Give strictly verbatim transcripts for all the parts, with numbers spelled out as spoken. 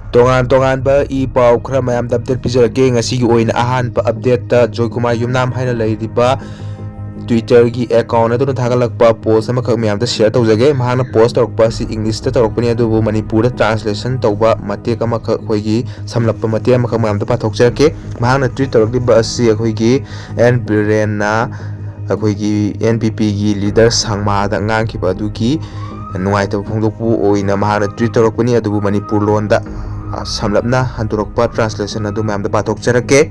ꯇꯣꯉꯥꯟ ꯇꯣꯉꯥꯟꯕ ꯏ ꯄꯥꯎ ꯈꯔ ꯃꯌꯥꯝꯗ ꯑꯞꯗꯦꯠ ꯄꯤꯖꯔꯛꯀꯦ꯫ ꯉꯁꯤꯒꯤ ꯑꯣꯏꯅ ꯑꯍꯥꯟꯕ ꯑꯞꯗꯦꯠꯇ ꯖꯣꯏꯀꯨꯃꯥꯔ ꯌꯨꯝꯅꯥꯝ ꯍꯥꯏꯅ ꯂꯩꯔꯤꯕ Twitter-ꯒꯤ ꯑꯦꯀꯥꯎꯟ ꯑꯗꯨꯅ ꯊꯥꯒꯠꯂꯛꯄ ꯄꯣꯁ ꯑꯃꯈꯛ ꯃꯌꯥꯝꯗ ꯁꯤꯌꯔ ꯇꯧꯖꯒꯦ꯫ ꯃꯍꯥꯛꯅ ꯄꯣꯁ ꯇꯧꯔꯛꯄ ꯑꯁꯤ ꯏꯪꯂꯤꯁꯇ ꯇꯧꯔꯛꯄꯅꯤ, ꯑꯗꯨꯕꯨ ꯃꯅꯤꯄꯨꯔꯗ ꯇ꯭ꯔꯥꯟꯁꯂꯦꯁꯟ ꯇꯧꯕ ꯃꯇꯦꯛ ꯑꯃꯈꯛ, ꯑꯩꯈꯣꯏꯒꯤ ꯁꯝꯂꯞꯄ ꯃꯇꯦꯛ ꯑꯃꯈꯛ ꯃꯌꯥꯝꯗ ꯄꯥꯊꯣꯛꯆꯔꯛꯀꯦ꯫ ꯃꯍꯥꯛꯅ ꯇ꯭ꯋꯤꯠ ꯇꯧꯔꯛꯂꯤꯕ ꯑꯁꯤ ꯑꯩꯈꯣꯏꯒꯤ ꯑꯦꯟ ꯕꯤꯔꯦꯟꯅ ꯑꯩꯈꯣꯏꯒꯤ ꯑꯦꯟ ꯄꯤ ꯄꯤꯒꯤ ꯂꯤꯗꯔ ꯁꯪꯃꯥꯗ ꯉꯥꯡꯈꯤꯕ ꯑꯗꯨꯒꯤ ꯅꯨꯡꯉꯥꯏꯇꯕ ꯐꯣꯡꯗꯣꯛꯄ ꯑꯣꯏꯅ ꯃꯍꯥꯛꯅ ꯇ꯭ꯋꯤꯠ ꯇꯧꯔꯛꯄꯅꯤ, ꯑꯗꯨꯕꯨ ꯃꯅꯤꯄꯨꯔ ꯂꯣꯟꯗ, ꯑ, ꯁꯝꯂꯞꯅ ꯍꯟꯗꯣꯔꯛꯄ ꯇ꯭ꯔꯥꯟꯁꯂꯦꯁꯟ ꯑꯗꯨ ꯃꯌꯥꯝꯗ ꯄꯥꯊꯣꯛꯆꯔꯛꯀꯦ꯫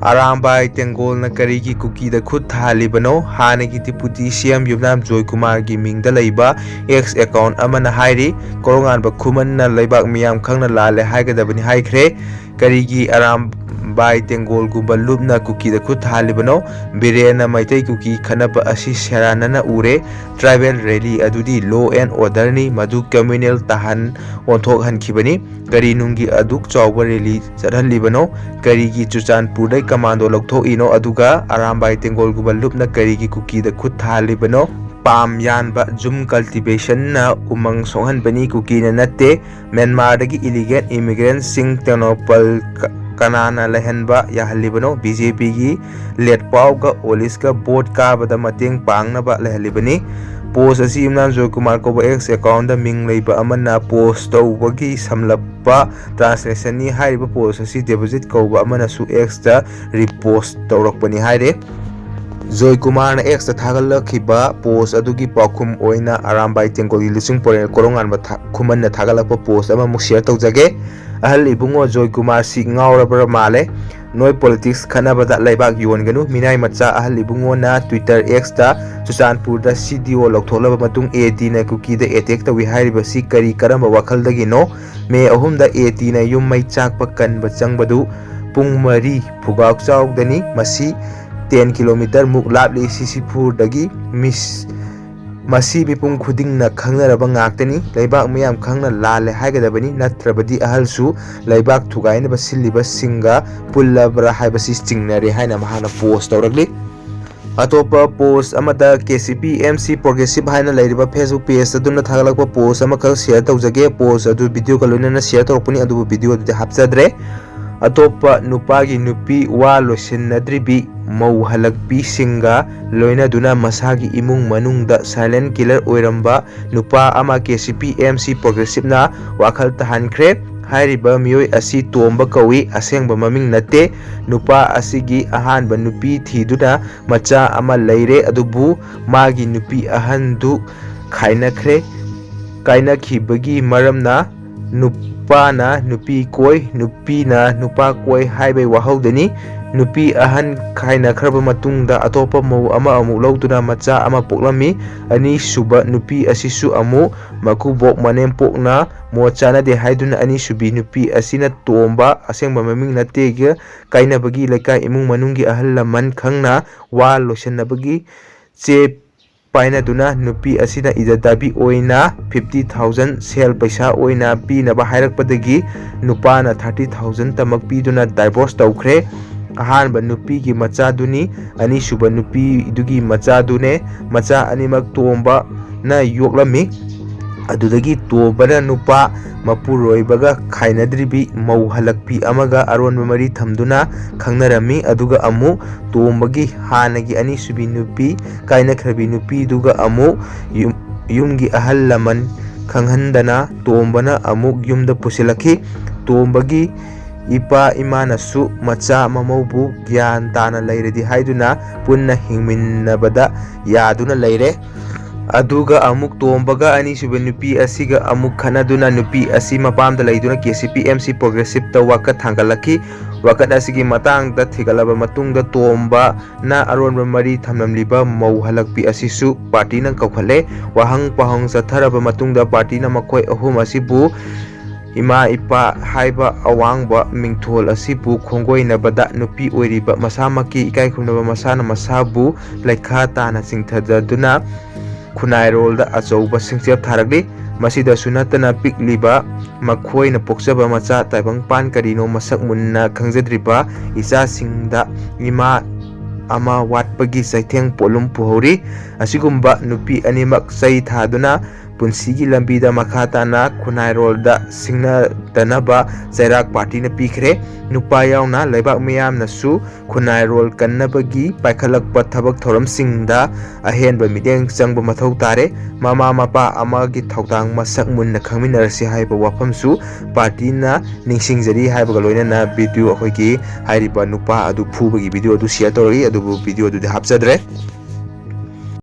ꯑꯔꯥꯝꯕꯥꯏ ꯇꯦꯡꯒꯣꯜꯅ ꯀꯔꯤꯒꯤ ꯀꯨꯀꯤꯗ ꯈꯨꯠ ꯊꯥꯍꯜꯂꯤꯕꯅꯣ? ꯍꯥꯟꯅꯒꯤ ꯗꯤꯄꯨꯇꯤ ꯁꯤ ꯑꯦꯝ ꯌꯨꯝꯅꯥꯝ ꯖꯣꯏꯀꯨꯃꯥꯔꯒꯤ ꯃꯤꯡꯗ ꯂꯩꯕ ꯑꯦꯛꯁ ꯑꯦꯀꯥꯎꯟ ꯑꯃꯅ ꯍꯥꯏꯔꯤ, ꯀꯣꯔꯧꯉꯥꯟꯕ ꯈꯨꯃꯟꯅ ꯂꯩꯕꯥꯛ ꯃꯤꯌꯥꯝ ꯈꯪꯅ ꯂꯥꯜꯂꯦ ꯍꯥꯏꯒꯗꯕꯅꯤ ꯍꯥꯏꯈ꯭ꯔꯦ꯫ ꯀꯔꯤꯒꯤ ꯑꯔꯥꯝꯕꯥꯏ ꯇꯦꯡꯒꯣꯜꯒꯨꯝꯕ ꯂꯨꯞꯅ ꯀꯨꯀꯤꯗ ꯈꯨꯠ ꯊꯥꯍꯜꯂꯤꯕꯅꯣ? ꯕꯤꯔꯦꯟꯅ ꯃꯩꯇꯩ ꯀꯨꯀꯤ ꯈꯠꯅꯕ ꯑꯁꯤ ꯁꯦꯔꯥꯟꯅꯅ ꯎꯔꯦ꯫ ꯇ꯭ꯔꯥꯏꯕꯦꯜ ꯔꯦꯂꯤ ꯑꯗꯨꯗꯤ ꯂꯣ ꯑꯦꯟ ꯑꯣꯔꯗꯔꯅꯤ, ꯃꯗꯨ ꯀꯝꯃ꯭ꯌꯨꯅꯦꯜ ꯇꯥꯍꯟ ꯑꯣꯟꯊꯣꯛꯍꯟꯈꯤꯕꯅꯤ꯫ ꯀꯔꯤ ꯅꯨꯡꯒꯤ ꯑꯗꯨꯛ ꯆꯥꯎꯕ ꯔꯦꯂꯤ ꯆꯠꯍꯜꯂꯤꯕꯅꯣ? ꯀꯔꯤꯒꯤ ꯆꯨꯔꯆꯥꯟꯄꯨꯔꯗꯩ ꯀꯃꯥꯟꯗꯣ ꯂꯧꯊꯣꯛꯏꯅꯣ? ꯑꯗꯨꯒ ꯑꯔꯥꯝꯕꯥꯏ ꯇꯦꯡꯒꯣꯜꯒꯨꯝꯕ ꯂꯨꯞꯅ ꯀꯔꯤꯒꯤ ꯀꯨꯀꯤꯗ ꯈꯨꯠ ꯊꯥꯍꯜꯂꯤꯕꯅꯣ? ꯄꯥꯝ ꯌꯥꯟꯕ, ꯖꯨꯝ ꯀꯜꯇꯤꯚꯦꯁꯟꯅ ꯎꯃꯪ ꯁꯣꯛꯍꯟꯕꯅꯤ, ꯀꯨꯀꯤꯅ ꯅꯠꯇꯦ꯫ ꯃ꯭ꯌꯥꯟꯃꯥꯔꯗꯒꯤ ꯏꯂꯤꯒꯦꯜ ꯏꯃꯤꯒ꯭ꯔꯦꯟꯁꯤꯡ ꯇꯦꯡꯅꯧꯄꯜ ꯀ-, ꯀꯅꯥꯅ ꯂꯩꯍꯟꯕ ꯌꯥꯍꯜꯂꯤꯕꯅꯣ? ꯕꯤ ꯖꯦ ꯄꯤꯒꯤ ꯂꯦꯠꯄꯥꯎꯒ ꯑꯣꯂꯤꯁꯀ ꯚꯣꯠ ꯀꯥꯕꯗ ꯃꯇꯦꯡ ꯄꯥꯡꯅꯕ ꯂꯩꯍꯜꯂꯤꯕꯅꯤ꯫ ꯄꯣꯁ ꯑꯁꯤ ꯌꯨꯝꯅꯥꯝ ꯖꯣꯏꯀꯨꯃꯥꯔ ꯀꯧꯕ ꯑꯦꯛꯁ ꯑꯦꯀꯥꯎꯟꯗ ꯃꯤꯡ ꯂꯩꯕ ꯑꯃꯅ ꯄꯣꯁ ꯇꯧꯕꯒꯤ ꯁꯝꯂꯞꯄ ꯇ꯭ꯔꯥꯟꯁꯂꯦꯁꯟꯅꯤ꯫ ꯍꯥꯏꯔꯤꯕ ꯄꯣꯁ ꯑꯁꯤ ꯗꯦꯕꯖꯤꯠ ꯀꯧꯕ ꯑꯃꯅꯁꯨ ꯑꯦꯛꯁꯇ ꯔꯤꯄꯣꯁ ꯇꯧꯔꯛꯄꯅꯤ ꯍꯥꯏꯔꯦ꯫ ꯖꯣꯏꯀꯨꯃꯥꯔꯅ ꯑꯦꯛꯁꯇ ꯊꯥꯒꯠꯂꯛꯈꯤꯕ ꯄꯣꯁ ꯑꯗꯨꯒꯤ ꯄꯥꯎꯈꯨꯝ ꯑꯣꯏꯅ ꯑꯔꯥꯝꯕꯥꯏ ꯇꯦꯡꯒꯣꯜꯒꯤ ꯂꯨꯆꯤꯡ ꯄꯣꯔꯦꯜ ꯀꯣꯔꯧꯉꯥꯟꯕ ꯊ-, ꯈꯨꯃꯟꯅ ꯊꯥꯒꯠꯂꯛꯄ ꯄꯣꯁ ꯑꯃꯃꯨꯛ ꯁꯤꯌꯔ ꯇꯧꯖꯒꯦ꯫ ꯑꯍꯜ ꯏꯕꯨꯡꯉꯣ ꯖꯣꯏꯀꯨꯃꯥꯔꯁꯤ ꯉꯥꯎꯔꯕ꯭ꯔ ꯃꯥꯜꯂꯦ꯫ ꯅꯣꯏ ꯄꯣꯂꯤꯇꯤꯛꯁ ꯈꯠꯅꯕꯗ ꯂꯩꯕꯥꯛ ꯌꯣꯟꯒꯅꯨ꯫ ꯃꯤꯅꯥꯏ ꯃꯆꯥ ꯑꯍꯜ ꯏꯕꯨꯡꯉꯣꯅ ꯇ꯭ꯋꯤꯇꯔ ꯑꯦꯛꯁꯇ ꯆꯨꯔꯆꯥꯟꯄꯨꯔꯗ ꯁꯤ ꯗꯤ ꯑꯣ ꯂꯧꯊꯣꯛꯂꯕ ꯃꯇꯨꯡ ꯑꯦ ꯇꯤꯅ ꯀꯨꯀꯤꯗ ꯑꯦꯇꯦꯛ ꯇꯧꯏ ꯍꯥꯏꯔꯤꯕꯁꯤ ꯀꯔꯤ ꯀꯔꯝꯕ ꯋꯥꯈꯜꯗꯒꯤꯅꯣ? ꯃꯦ ꯑꯍꯨꯝꯗ ꯑꯦ ꯇꯤꯅ ꯌꯨꯝ ꯃꯩ ꯆꯥꯛꯄ ꯀꯟꯕ ꯆꯪꯕꯗꯨ ꯄꯨꯡ ꯃꯔꯤ ꯐꯨꯒꯥꯎꯆꯥꯎꯗꯅꯤ꯫ ꯃꯁꯤ ꯇꯦꯟ ꯀꯤꯂꯣꯃꯤꯇꯔ ꯃꯨꯛ ꯂꯥꯞꯂꯤ ꯁꯤꯁꯤꯐꯨꯔꯗꯒꯤ꯫ ꯃꯤꯁ-, ꯃꯁꯤ ꯃꯤꯄꯨꯝ ꯈꯨꯗꯤꯡꯅ ꯈꯪꯅꯔꯕ ꯉꯥꯛꯇꯅꯤ꯫ ꯂꯩꯕꯥꯛ ꯃꯤꯌꯥꯝ ꯈꯪꯅ ꯂꯥꯜꯂꯦ ꯍꯥꯏꯒꯗꯕꯅꯤ, ꯅꯠꯇ꯭ꯔꯕꯗꯤ ꯑꯍꯜꯁꯨ ꯂꯩꯕꯥꯛ ꯊꯨꯒꯥꯏꯅꯕ ꯁꯤꯜꯂꯤꯕꯁꯤꯡꯒ ꯄꯨꯜꯂꯕ꯭ꯔꯥ ꯍꯥꯏꯕꯁꯤ ꯆꯤꯡꯅꯔꯦ ꯍꯥꯏꯅ ꯃꯍꯥꯛꯅ ꯄꯣꯁ ꯇꯧꯔꯛꯂꯤ꯫ ꯑꯇꯣꯞꯄ ꯄꯣꯁ ꯑꯃꯗ K C P M C progressive ꯍꯥꯏꯅ ꯂꯩꯔꯤꯕ ꯐꯦꯁꯕꯨꯛ ꯄꯦꯖ ꯑꯗꯨꯅ ꯊꯥꯒꯠꯂꯛꯄ ꯄꯣꯁ ꯑꯃꯈꯛ ꯁꯤꯌꯔ ꯇꯧꯖꯒꯦ꯫ ꯄꯣꯁ ꯑꯗꯨ ꯚꯤꯗꯤꯑꯣꯒ ꯂꯣꯏꯅꯅ ꯁꯤꯌꯔ ꯇꯧꯔꯛꯄꯅꯤ, ꯑꯗꯨꯕꯨ ꯚꯤꯗꯤꯑꯣ ꯑꯗꯨꯗꯤ ꯍꯥꯞꯆꯗ꯭ꯔꯦ꯫ ꯑꯇꯣꯞꯄ ꯅꯨꯄꯥꯒꯤ ꯅꯨꯄꯤ ꯋꯥ ꯂꯣꯏꯁꯤꯟꯅꯗ꯭ꯔꯤꯕꯤ ꯃꯧ ꯍꯜꯂꯛꯄꯤꯁꯤꯡꯒ ꯂꯣꯏꯅꯗꯨꯅ ꯃꯁꯥꯒꯤ ꯏꯃꯨꯡ ꯃꯅꯨꯡꯗ ꯁꯥꯏꯂꯦꯟ ꯀꯤꯂꯔ ꯑꯣꯏꯔꯝꯕ ꯅꯨꯄꯥ ꯑꯃ K C P M C ꯄ꯭ꯔꯣꯒ꯭ꯔꯦꯁꯤꯞꯅ ꯋꯥꯈꯜ ꯇꯥꯍꯟꯈ꯭ꯔꯦ꯫ ꯍꯥꯏꯔꯤꯕ ꯃꯤꯑꯣꯏ ꯑꯁꯤ ꯇꯣꯝꯕ ꯀꯧꯏ, ꯑꯁꯦꯡꯕ ꯃꯃꯤꯡ ꯅꯠꯇꯦ꯫ ꯅꯨꯄꯥ ꯑꯁꯤꯒꯤ ꯑꯍꯥꯟꯕ ꯅꯨꯄꯤ ꯊꯤꯗꯨꯅ ꯃꯆꯥ ꯑꯃ ꯂꯩꯔꯦ, ꯑꯗꯨꯕꯨ ꯃꯥꯒꯤ ꯅꯨꯄꯤ ꯑꯍꯟꯗꯨ ꯈꯥꯏꯅꯈ꯭ꯔꯦ꯫ ꯀꯥꯏꯅꯈꯤꯕꯒꯤ ꯃꯔꯝꯅ ꯅꯨꯄꯥꯅ ꯅꯨꯄꯤ ꯀꯣꯏ, ꯅꯨꯄꯤꯅ ꯅꯨꯄꯥ ꯀꯣꯏ ꯍꯥꯏꯕꯩ ꯋꯥꯍꯧꯗꯅꯤ꯫ ꯅꯨꯄꯤ ꯑꯍꯟ ꯈꯥꯏꯅꯈ꯭ꯔꯕ ꯃꯇꯨꯡꯗ ꯑꯇꯣꯞꯄ ꯃꯧ ꯑꯃ ꯑꯃꯨꯛ ꯂꯧꯗꯨꯅ ꯃꯆꯥ ꯑꯃ ꯄꯣꯛꯂꯝꯃꯤ꯫ ꯑꯅꯤꯁꯨꯕ ꯅꯨꯄꯤ ꯑꯁꯤꯁꯨ ꯑꯃꯨꯛ ꯃꯀꯨꯕꯣꯛ ꯃꯅꯦꯝꯄꯣꯛꯅ ꯃꯣꯠ ꯆꯥꯅꯗꯦ ꯍꯥꯏꯗꯨꯅ ꯑꯅꯤꯁꯨꯕꯤ ꯅꯨꯄꯤ ꯑꯁꯤꯅ ꯇꯣꯝꯕ, ꯑꯁꯦꯡꯕ ꯃꯃꯤꯡ ꯅꯠꯇꯦꯒ ꯀꯥꯏꯅꯕꯒꯤ ꯂꯩꯀꯥꯏ ꯏꯃꯨꯡ ꯃꯅꯨꯡꯒꯤ ꯑꯍꯜ ꯂꯃꯟ ꯈꯪꯅ ꯋꯥ ꯂꯣꯏꯁꯤꯟꯅꯕꯒꯤ ꯆꯦ ꯄꯥꯏꯅꯗꯨꯅ ꯅꯨꯄꯤ ꯑꯁꯤꯅ ꯏꯖꯠ ꯗꯥꯕꯤ ꯑꯣꯏꯅ ꯐꯤꯐꯇꯤ ꯊꯥꯎꯖꯟ ꯁꯦꯜ ꯄꯩꯁꯥ ꯑꯣꯏꯅ ꯄꯤꯅꯕ ꯍꯥꯏꯔꯛꯄꯗꯒꯤ ꯅꯨꯄꯥꯅ ꯊꯥꯔꯇꯤ ꯊꯥꯎꯖꯟ ꯇꯃꯛ ꯄꯤꯗꯨꯅ ꯗꯥꯏꯚꯣꯔꯁ ꯇꯧꯈ꯭ꯔꯦ꯫ ꯑꯍꯥꯟꯕ ꯅꯨꯄꯤꯒꯤ ꯃꯆꯥꯗꯨꯅꯤ, ꯑꯅꯤꯁꯨꯕ ꯅꯨꯄꯤꯗꯨꯒꯤ ꯃꯆꯥꯗꯨꯅꯦ꯫ ꯃꯆꯥ ꯑꯅꯤꯃꯛ ꯇꯣꯝꯕꯅ ꯌꯣꯛꯂꯝꯃꯤ꯫ ꯑꯗꯨꯗꯒꯤ ꯇꯣꯝꯕꯅ ꯅꯨꯄꯥ ꯃꯄꯨꯔꯣꯏꯕꯒ ꯈꯥꯏꯅꯗ꯭ꯔꯤꯕꯤ ꯃꯧ ꯍꯜꯂꯛꯄꯤ ꯑꯃꯒ ꯑꯔꯣꯟꯕ ꯃꯔꯤ ꯊꯝꯗꯨꯅ ꯈꯪꯅꯔꯝꯃꯤ꯫ ꯑꯗꯨꯒ ꯑꯃꯨꯛ ꯇꯣꯝꯕꯒꯤ ꯍꯥꯟꯅꯒꯤ ꯑꯅꯤꯁꯨꯕꯤ ꯅꯨꯄꯤ ꯀꯥꯏꯅꯈ꯭ꯔꯕꯤ ꯅꯨꯄꯤꯗꯨꯒ ꯑꯃꯨꯛ ꯌꯨꯝ-, ꯌꯨꯝꯒꯤ ꯑꯍꯜ ꯂꯃꯟ ꯈꯪꯍꯟꯗꯅ ꯇꯣꯝꯕꯅ ꯑꯃꯨꯛ ꯌꯨꯝꯗ ꯄꯨꯁꯤꯜꯂꯛꯈꯤ꯫ ꯇꯣꯝꯕꯒꯤ ꯏꯄꯥ ꯏꯃꯥꯅꯁꯨ ꯃꯆꯥ ꯃꯃꯧꯕꯨ ꯒ꯭ꯌꯥꯟ ꯇꯥꯅ ꯂꯩꯔꯗꯤ ꯍꯥꯏꯗꯨꯅ ꯄꯨꯟꯅ ꯍꯤꯡꯃꯤꯟꯅꯕꯗ ꯌꯥꯗꯨꯅ ꯂꯩꯔꯦ꯫ ꯑꯗꯨꯒ ꯑꯃꯨꯛ ꯇꯣꯝꯕꯒ ꯑꯅꯤꯁꯨꯕ ꯅꯨꯄꯤ ꯑꯁꯤꯒ ꯑꯃꯨꯛ ꯈꯠꯅꯗꯨꯅ ꯅꯨꯄꯤ ꯑꯁꯤ ꯃꯄꯥꯝꯗ ꯂꯩꯗꯨꯅ K C P M C ꯄ꯭ꯔꯣꯒ꯭ꯔꯦꯁꯤꯞꯇ ꯋꯥꯀꯠ ꯊꯥꯡꯒꯠꯂꯛꯈꯤ꯫ ꯋꯥꯀꯠ ꯑꯁꯤꯒꯤ ꯃꯇꯥꯡꯗ ꯊꯤꯒꯠꯂꯕ ꯃꯇꯨꯡꯗ ꯇꯣꯝꯕꯅ ꯑꯔꯣꯟꯕ ꯃꯔꯤ ꯊꯝꯂꯝꯂꯤꯕ ꯃꯧ ꯍꯜꯂꯛꯄꯤ ꯑꯁꯤꯁꯨ ꯄꯥꯔꯇꯤꯅ ꯀꯧꯈꯠꯂꯦ꯫ ꯋꯥꯍꯪ ꯄꯥꯎꯍꯪ ꯆꯠꯊꯔꯕ ꯃꯇꯨꯡꯗ ꯄꯥꯔꯇꯤꯅ ꯃꯈꯣꯏ ꯑꯍꯨꯝ ꯑꯁꯤꯕꯨ ꯏꯃꯥ ꯏꯄꯥ ꯍꯥꯏꯕ ꯑꯋꯥꯡꯕ ꯃꯤꯡꯊꯣꯜ ꯑꯁꯤꯕꯨ ꯈꯣꯡꯒꯣꯏꯅꯕꯗ ꯅꯨꯄꯤ ꯑꯣꯏꯔꯤꯕ ꯃꯁꯥꯃꯛꯀꯤ ꯏꯀꯥꯏ ꯈꯨꯝꯅꯕ ꯃꯁꯥꯅ ꯃꯁꯥꯕꯨ ꯂꯩꯈꯥ ꯇꯥꯅ ꯆꯤꯡꯊꯖꯗꯨꯅ ꯈꯨꯟꯅꯥꯏꯔꯣꯜꯗ ꯑꯆꯧꯕ ꯁꯤꯡꯆꯦꯞ ꯊꯥꯔꯛꯂꯤ꯫ ꯃꯁꯤꯗꯁꯨ ꯅꯠꯇꯅ ꯄꯤꯛꯂꯤꯕ ꯃꯈꯣꯏꯅ ꯄꯣꯛꯆꯕ ꯃꯆꯥ ꯇꯥꯏꯕꯪꯄꯥꯟ ꯀꯔꯤꯅꯣ ꯃꯁꯛ ꯃꯨꯟꯅ ꯈꯪꯖꯗ꯭ꯔꯤꯕ ꯏꯆꯥꯁꯤꯡꯗ ꯏꯃꯥ ꯑꯃ ꯋꯥꯠꯄꯒꯤ ꯆꯩꯊꯦꯡ ꯄꯣꯠꯂꯨꯝ ꯄꯨꯍꯧꯔꯤ꯫ ꯑꯁꯤꯒꯨꯝꯕ ꯅꯨꯄꯤ ꯑꯅꯤꯃꯛ ꯆꯩ ꯊꯥꯗꯨꯅ ꯄꯨꯟꯁꯤꯒꯤ ꯂꯝꯕꯤꯗ ꯃꯈꯥ ꯇꯥꯅ ꯈꯨꯟꯅꯥꯏꯔꯣꯜꯗ ꯁꯤꯡꯅꯗꯅꯕ ꯆꯩꯔꯥꯛ ꯄꯥꯔꯇꯤꯅ ꯄꯤꯈ꯭ꯔꯦ꯫ ꯅꯨꯄꯥ ꯌꯥꯎꯅ ꯂꯩꯕꯥꯛ ꯃꯤꯌꯥꯝꯅꯁꯨ ꯈꯨꯟꯅꯥꯏꯔꯣꯜ ꯀꯟꯅꯕꯒꯤ ꯄꯥꯏꯈꯠꯂꯛꯄ ꯊꯕꯛ ꯊꯧꯔꯝꯁꯤꯡꯗ ꯑꯍꯦꯟꯕ ꯃꯤꯠꯌꯦꯡ ꯆꯪꯕ ꯃꯊꯧ ꯇꯥꯔꯦ꯫ ꯃꯃꯥ ꯃꯄꯥ ꯑꯃꯒꯤ ꯊꯧꯗꯥꯡ ꯃꯁꯛ ꯃꯨꯟꯅ ꯈꯪꯃꯤꯟꯅꯔꯁꯤ ꯍꯥꯏꯕ ꯋꯥꯐꯝꯁꯨ ꯄꯥꯔꯇꯤꯅ ꯅꯤꯡꯁꯤꯡꯖꯔꯤ ꯍꯥꯏꯕꯒ ꯂꯣꯏꯅꯅ ꯚꯤꯗꯤꯑꯣ ꯑꯩꯈꯣꯏꯒꯤ ꯍꯥꯏꯔꯤꯕ ꯅꯨꯄꯥ ꯑꯗꯨ ꯐꯨꯕꯒꯤ ꯚꯤꯗꯤꯑꯣ ꯑꯗꯨ ꯁꯤꯌꯔ ꯇꯧꯔꯛꯏ, ꯑꯗꯨꯕꯨ ꯚꯤꯗꯤꯑꯣ ꯑꯗꯨꯗꯤ ꯍꯥꯞꯆꯗ꯭ꯔꯦ꯫